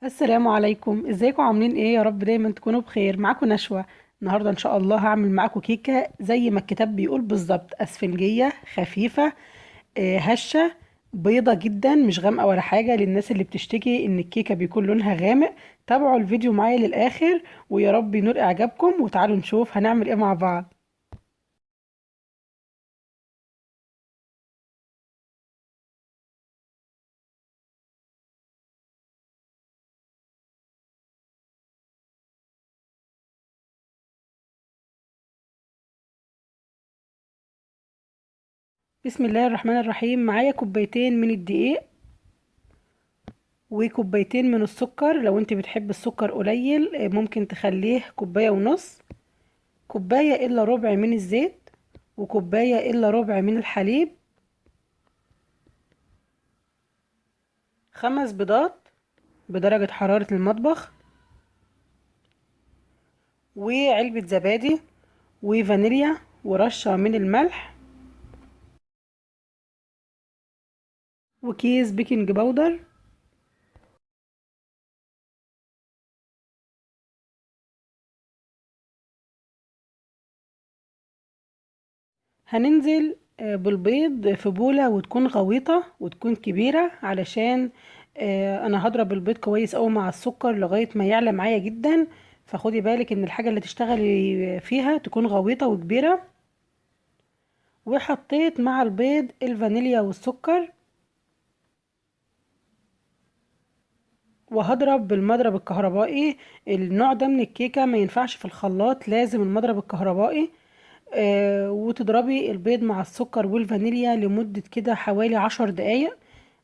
السلام عليكم، ازيكم؟ عاملين ايه؟ يا رب دايما تكونوا بخير. معاكم نشوى. النهارده ان شاء الله هعمل معاكم كيكة زي ما الكتاب بيقول بالظبط، اسفنجيه خفيفة، هشه، بيضة جدا، مش غامقه ولا حاجة. للناس اللي بتشتكي ان الكيكه بيكون لونها غامق، تابعوا الفيديو معايا للاخر ويا رب ينول اعجابكم. وتعالوا نشوف هنعمل ايه مع بعض. بسم الله الرحمن الرحيم. معايا كوبايتين من الدقيق وكوبايتين من السكر. لو انت بتحب السكر قليل ممكن تخليه كوباية ونص، كوباية الا ربع من الزيت، وكوباية الا ربع من الحليب، 5 بيضات بدرجة حرارة المطبخ، وعلبة زبادي، وفانيليا، ورشة من الملح، وكيس بيكنج باودر. هننزل بالبيض في بولة وتكون غويطة وتكون كبيرة، علشان انا هضرب البيض كويس قوي مع السكر لغاية ما يعلى معايا جدا. فخدي بالك ان الحاجة اللي تشتغلي فيها تكون غويطة وكبيرة. وحطيت مع البيض الفانيليا والسكر، وهضرب بالمضرب الكهربائي. النوع ده من الكيكة ما ينفعش في الخلاط، لازم المضرب الكهربائي. وتضربي البيض مع السكر والفانيليا لمدة كده حوالي 10 دقايق،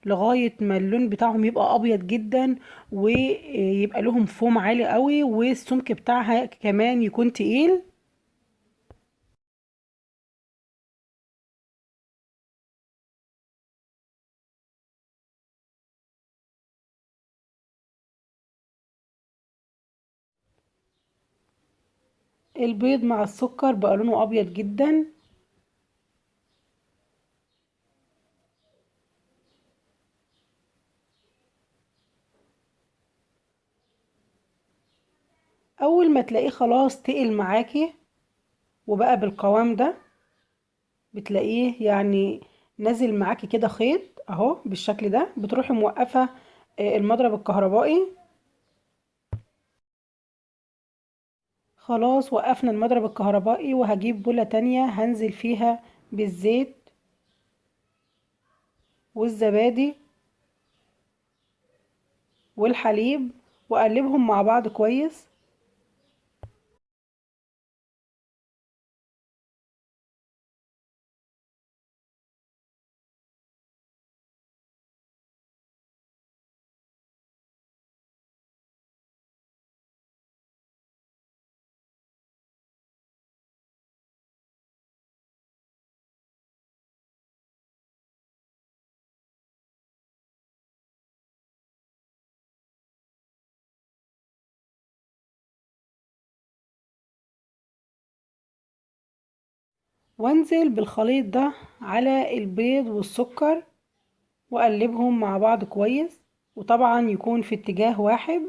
لغاية ما اللون بتاعهم يبقى أبيض جدا، ويبقى لهم فوم عالي قوي، والسمك بتاعها كمان يكون تقيل. البيض مع السكر بقى لونه أبيض جدا. أول ما تلاقيه خلاص تقل معاكي وبقى بالقوام ده، بتلاقيه نازل معاكي كده خيط اهو بالشكل ده، بتروحي موقفة، المضرب الكهربائي. خلاص وقفنا المضرب الكهربائي، وهجيب بولة تانية هنزل فيها بالزيت والزبادي والحليب، واقلبهم مع بعض كويس. وانزل بالخليط ده على البيض والسكر واقلبهم مع بعض كويس، وطبعا يكون في اتجاه واحد.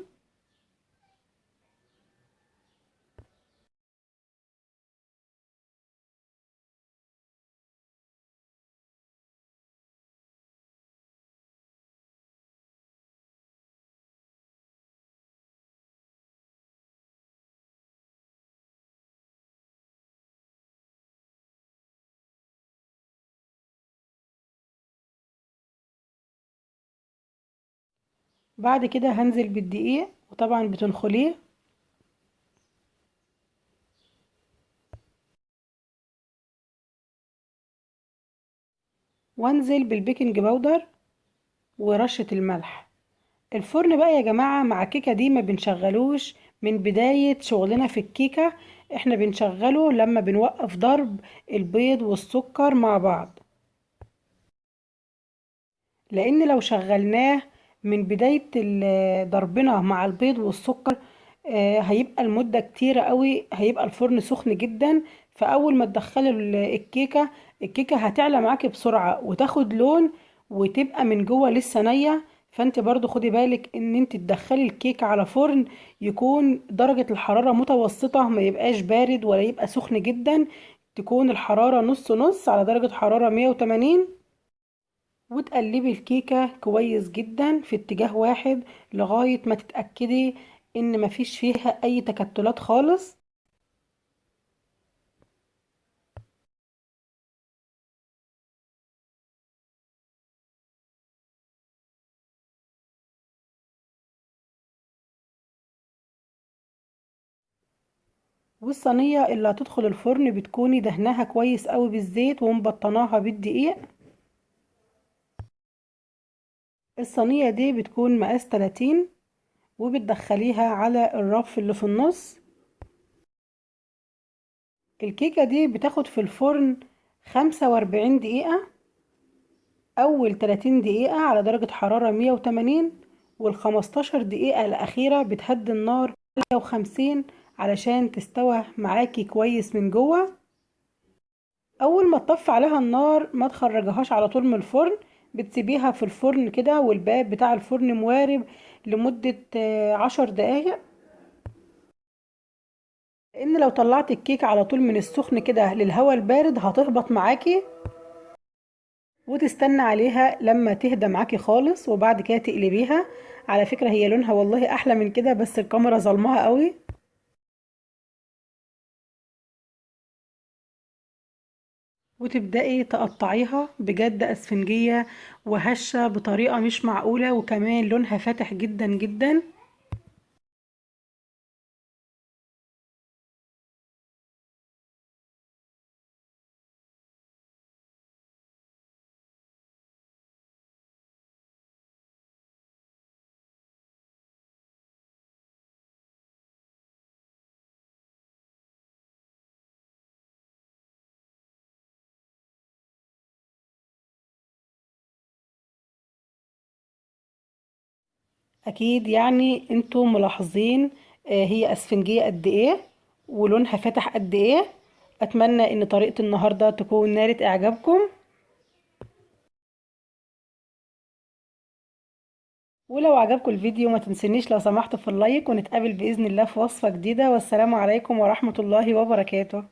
بعد كده هنزل بالدقيق، وطبعا بتنخليه. وانزل بالبيكنج باودر ورشة الملح. الفرن بقى يا جماعة مع الكيكة دي ما بنشغلوش من بداية شغلنا في الكيكة، احنا بنشغله لما بنوقف ضرب البيض والسكر مع بعض، لان لو شغلناه من بداية ضربنا مع البيض والسكر، هيبقى المدة كتيرة قوي، هيبقى الفرن سخن جدا. فأول ما تدخلي الكيكة هتعلى معاكي بسرعة وتاخد لون وتبقى من جوه لسه نية، فانت برضو خدي بالك ان انت تدخلي الكيك على فرن يكون درجة الحرارة متوسطة، ما يبقاش بارد ولا يبقى سخن جدا، تكون الحرارة نص نص على درجة حرارة 180. وتقلبي الكيكة كويس جدا في اتجاه واحد لغاية ما تتأكدي ان مفيش فيها اي تكتلات خالص. والصينية اللي هتدخل الفرن بتكوني دهناها كويس قوي بالزيت ومبطناها بالدقيق. الصينية دي بتكون مقاس 30، وبتدخليها على الرف اللي في النص. الكيكة دي بتاخد في الفرن 45 دقيقة، أول 30 دقيقة على درجة حرارة 180، والخمستاشر دقيقة الأخيرة بتهدي النار 150 علشان تستوى معاكي كويس من جوه. أول ما تطفي عليها النار ما تخرجهاش على طول من الفرن، بتسيبيها في الفرن كده والباب بتاع الفرن موارب لمدة 10 دقايق، لأن لو طلعت الكيك على طول من السخن كده للهواء البارد هتهبط معاكي. وتستنى عليها لما تهدى معاكي خالص وبعد كده تقلبيها. على فكرة هي لونها والله أحلى من كده، بس الكاميرا ظلمها قوي. وتبدأي تقطعيها، بجد أسفنجية وهشة بطريقة مش معقولة، وكمان لونها فاتح جدا جدا. اكيد انتوا ملاحظين، هي اسفنجية قد ايه ولونها فاتح قد ايه. اتمنى ان طريقة النهاردة تكون نالت اعجابكم، ولو عجبكم الفيديو ما تنسونيش لو سمحتوا في اللايك، ونتقابل بإذن الله في وصفة جديدة. والسلام عليكم ورحمة الله وبركاته.